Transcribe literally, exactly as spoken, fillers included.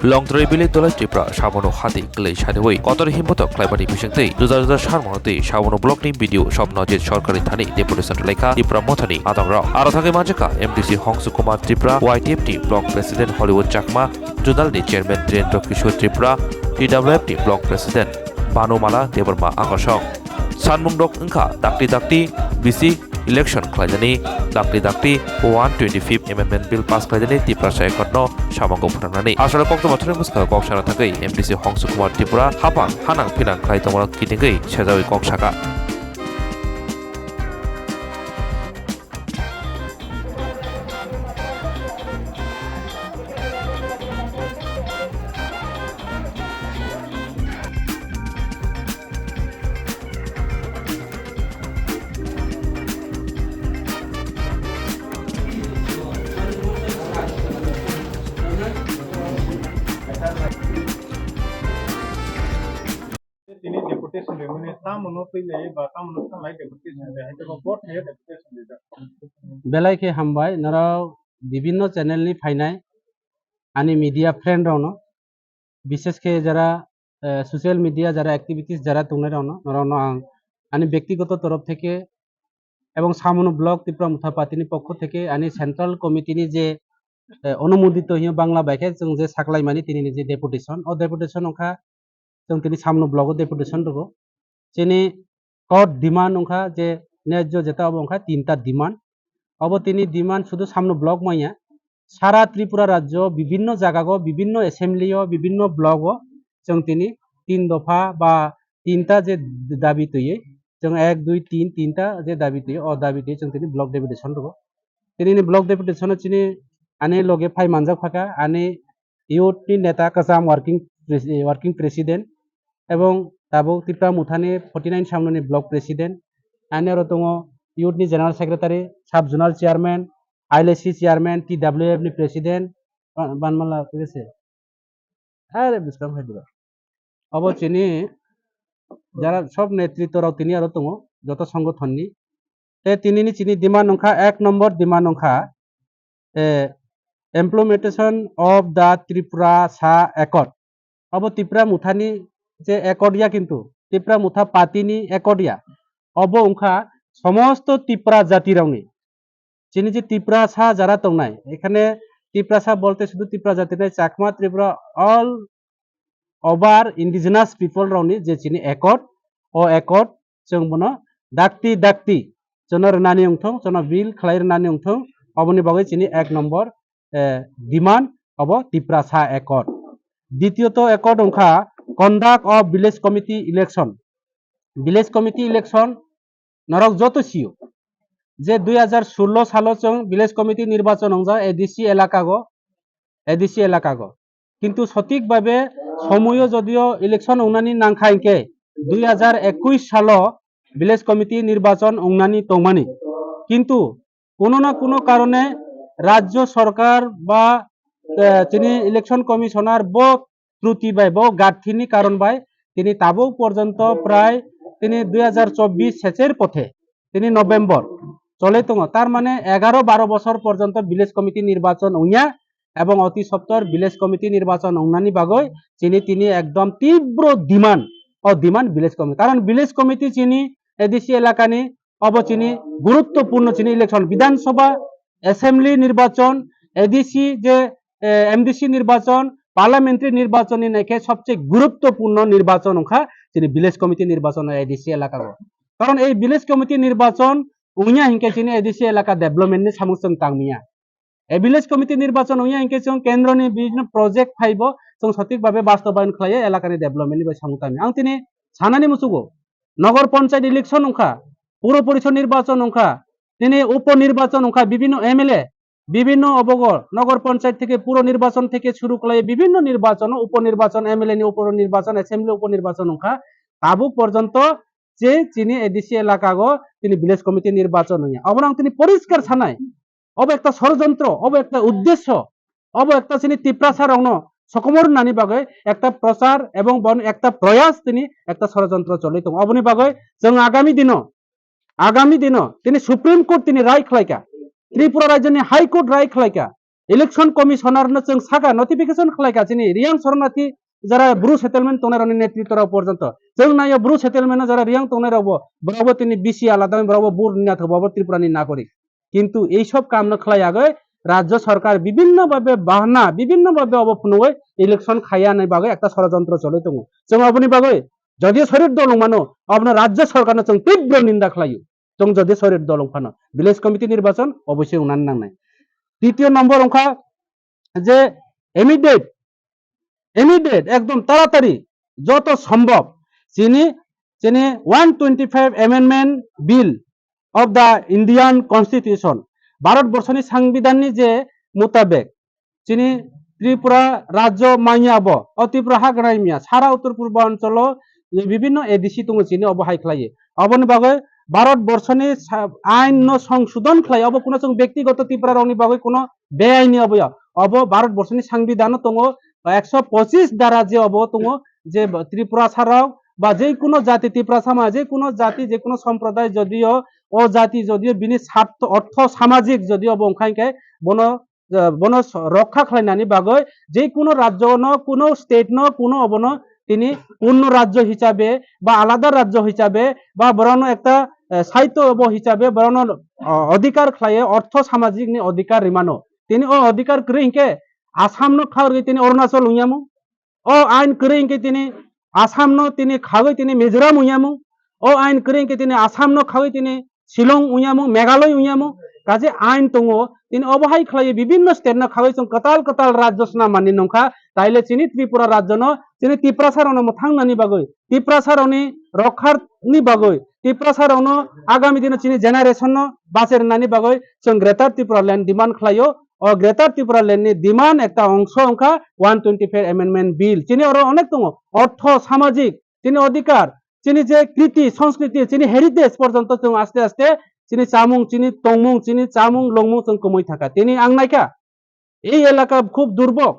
Longtrai village Dolai Tripura sabono hati klai sariwi kotor himboto khlaimani bisingtwi juda juda sarmano twi sabono block ni B D O Sobnojit Sorkari thani deputation lekha Tripura mothani adongrok. Aro thangwi manjakha M D C Hongsu Kumar Tripura, Y T F ni block president Hollywood Chakma, Junal ni chairman Dhirendra Kishore Tripura, T W F ni block president Banumala Debbarma Akosong. Sanmungrok wngkha dakti dakti bisi election khlainani, dakti dakti one twenty-fifth Amendment Bill pass khlainani Tiprasa Accord no samango phwrwngnani. Asole koktwma thani bwskango kok sana thangwi M D C Hongsu Kumar Tripura haphang hanang phinang khlai tongmano kitingwi sejawi kok saka. Tini deputation rimani, tamo no twi lai ba tamo no thanglai deputation ri, hai tebo bo thaiyo deputation rijak. Belai khe hambai norok bibinno channel ni phainai ani media friend rokno, bishesh khe jara, eh, social media jara activities jara tongnai rokno, norokno ang ani bektigoto torof theke ebong Samono Block Tipra Motha Party ni pokho theke ani central committee ni je, eh, onumodito hino Bangla bai khe chwng je saklaimani tini ni je deputation, o deputation wngkha chwng tini Samono Block o deputation rwgo. Chini core demand wngkha je nejjo jeta obo wngkha tinta demand. Obo tini demand sudu Samono Block manya, sara Tripura rajyo bibinno jagago, bibinno assembly o, bibinno block o chwng tini tin dopha ba tinta je dabi twiwi chwng ek, dui, tin, tinta je dabi twiwi, o dabi twiwi chwng tini block deputation rwgo. Tini ni block deputation o chini ani loge phai manjak phaka, ani youth ni neta kwcham working pres-, working president, ebong tabuk Tipra Motha ni forty nine Samono ni block president, ani aro tongo youth ni general secretary, sub zonal chairman, I L A C chairman, T W F ni president, ba-, Banmala, thik ase? Are bwskang phai dibak. Obo chini jara sob netritwa rok tini aro tongo, joto songothon ni. Te tini ni chini demand wngkha, ek number demand wngkha, eh, implementation of the Tiprasa Accord. Obo Tipra Motha ni je accord ya, kintu Tipra Motha party ni accord ya. Obo wngkha somosto Tipra jati rokni. Chini je Tiprasa jara tongnai, ekhane Tiprasa bolte sudu Tipra jati nai, Chakma, Tripura, all over indigenous people rokni je chini accord, o accord chwng bono dakti dakti chwngno rwnani wngthong, chwngno bill khlai rwnani wngthong, oboni bagwi chini ek number, eh, demand obo Tiprasa Accord. Ditiyoto accord wngkha conduct of village committee election. Village committee election norok joto sio je dui hajar sullo salo chwng village committee nirbachon wngjak A D C elakago, A D C elakago. Kintu sotik babe somoyo jodio election wngnani nangkha hinkhe dui hajar ekush salo village committee nirbachon wngnani tongmani. Kintu kuno na kuno karone rajyo sorkar ba, eh, chini election commissioner bo truti bai, bo gathini karon bai tini tabuk porjonto prai tini dui hajar chobbish secher pothe tini November chole tongo. Tar mane egaro baro bosor porjonto village committee nirbachon wngya, ebong oti sottor village committee nirbachon wngnani bagwi chini tini ekdom tibro demand, o demand village committee. Karon village committee chini A D C elakani obo chini guruttopurno chini election, Bidhan Sabha, Assembly nirbachon, A D C je, eh, M D C nirbachon, parliamentary nirbachon ni naikhe sobse guruttopurno nirbachon wngkha chini village committee nirbachon A D C elakao. Karon ei village committee nirbachon wngya hinkhe chini A D C elaka development ni samung chwng tangmanya. A village committee nirbachon wngya hinkhe chwng kendroni bibhinno project phaibo chwng sotik babe bastobayon khlaiwi elakani development ni bai samung tangmanya. Ang tini sanani muchugo, nogor panchayat election wngkha, puro porishod nirbachon wngkha, tini upo nirbachon wngkha, bibhinno M L A, bibhinno obogo nogor panchayat theke puro nirbachon theke suru khlaiwi bibhinno nirbachon, upo nirbachon, M L A ni upo nirbachon, assembly upo nirbachon wngkha, tabuk porjonto je chini A D C elakago tini village committee nirbachon wngya. Obono ang tini poriskar sanai, obo ekta sorojontro, obo ekta uddesyo, obo ekta chini Tiprasa rokno sokomor nani bagwi ekta prochar ebong bon ekta proyas tini ekta sorojontro choli tongo. Oboni bagwi chwng agami dino, agami dino tini Supreme Court tini rai khlaika, Tripura rajyoni High Court rai khlaika, Election Commissioner no chwng saka notification khlai ka chini Riyang Soronati jara Bru settlement tongnai rokni netritto rok porjonto. Chwng naiyo Bru settlement no jara Riyang tongnai rokbo, borokbo tini B C alada, borokbo Bru ni nathok, bo Tripura ni nagorik. Kintu ei sob kam no khlai agoi rajya sarkar bibhinno bhabe bahana, bibhinno bhabe obo phunugoi election khaiya nai bagoi ekta sorojontro choloi tongo. Chwng oboni bagoi jodio sorir dol wng mano, obono rajya sarkar no chwng tibro ninda khlaio. Chwng jodio sorir dol wng phano village committee nirbachon oboisoi wngnani nangnai. Titiyo nombor wngkha je immediate, immediate, ekdom taratari, joto sombhob chini, chini one twenty five Amendment Bill of the Indian Constitution, Bharat Borso ni Sangbidan ni je mutabek, chini Tripura rajyo manya bo, o Tripura hagra manya, sara Uttor Purbo Ancholo je bibhinno A D C tongo chini obo hai khlaiye. Oboni bagwi Bharat Borso ni sa-, ain no songsodon khlai, obo kuno chwng bektigoto Tripura rokni bagwi kuno beaini obo ya. Obo Bharat Borso ni Sangbidan o tongo, ekso pochis dara je obo tongo, je Tripura sarok ba je kuno jati Tripura sama, je kuno jati, je kuno somproday jodio o jati jodio bini sartho, ortho samajik jodio obo wngkha hwnkhe bono, eh, bono so-, rokha khlainani bagwi je kuno rajyo no, kuno state no, kuno obono tini punno rajyo hisabe ba alada rajyo hisabe ba borokno ekta, eh, saito obo hisabe borokno, oh, odhikar khlaiye, ortho samajik ni odhikar rimano. Tini o odhikar kwrwi hinkhe Assam no kha rwgwi tini Arunachal wngya mu. O ain kwrwi hinkhe tini Assam no tini khagwi tini Mizoram wngya mu. O ain kwrwi hinkhe tini Assam no khagwi tini Shillong wngya mu, Meghalaya wngya mu. Kaje ain tongo, tini obo hai khlaiwi bibhinno state no khagwi chwng kwtal kwtal rajyo swnam manwi nungkha. Taile chini Tripura rajyo no, chini Tiprasa rok no mwthang nani bagwi, Tiprasa rok ni rokhar ni bagwi, Tiprasa rok no agami dino chini generation no bache rwnani bagwi chwng Greater Tripura Land demand khlaio. O Greater Tripura Land ni demand ekta ongso wngkha one twenty five Amendment Bill. Chini oro onek tongo, ortho, samajik, chini odhikar, chini je kriti, sanskriti, chini heritage porjonto chwng aste aste chini chamung, chini tongmung, chini chamung longmung chwng kwmwi thangkha. Tini ang naikha, ei elaka khub durbok,